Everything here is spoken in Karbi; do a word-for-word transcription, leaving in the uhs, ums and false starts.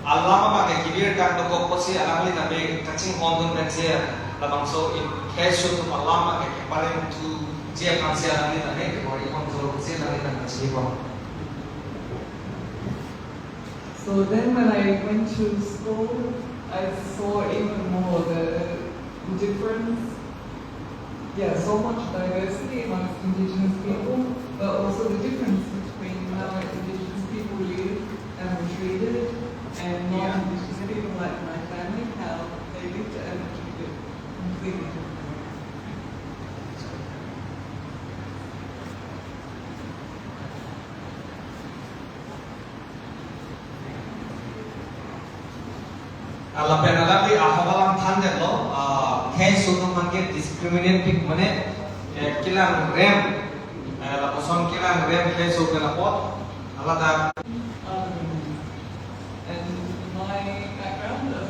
Alam abang ke kebir kangdokok pusi alangli tame kachinghon dun pensi labangso in khei so atum alam abang ke kepareng thuji aphansi alangli tame kebor-i ponjor pusi alangli tame si bom. So then when I went to school, I saw even more the difference. Yeah, so much diversity amongst indigenous people, but also the difference between how indigenous people live and were treated and non-indigenous people like my family, how they lived and were treated completely differently. Lapen alangli ahok alam thandetlo, ah, khei so atum abang ke discriminate pik mane, eh, kelang rem, eh, lapuson kelang rem khei so pen apot, alada. Um, and my background, uh,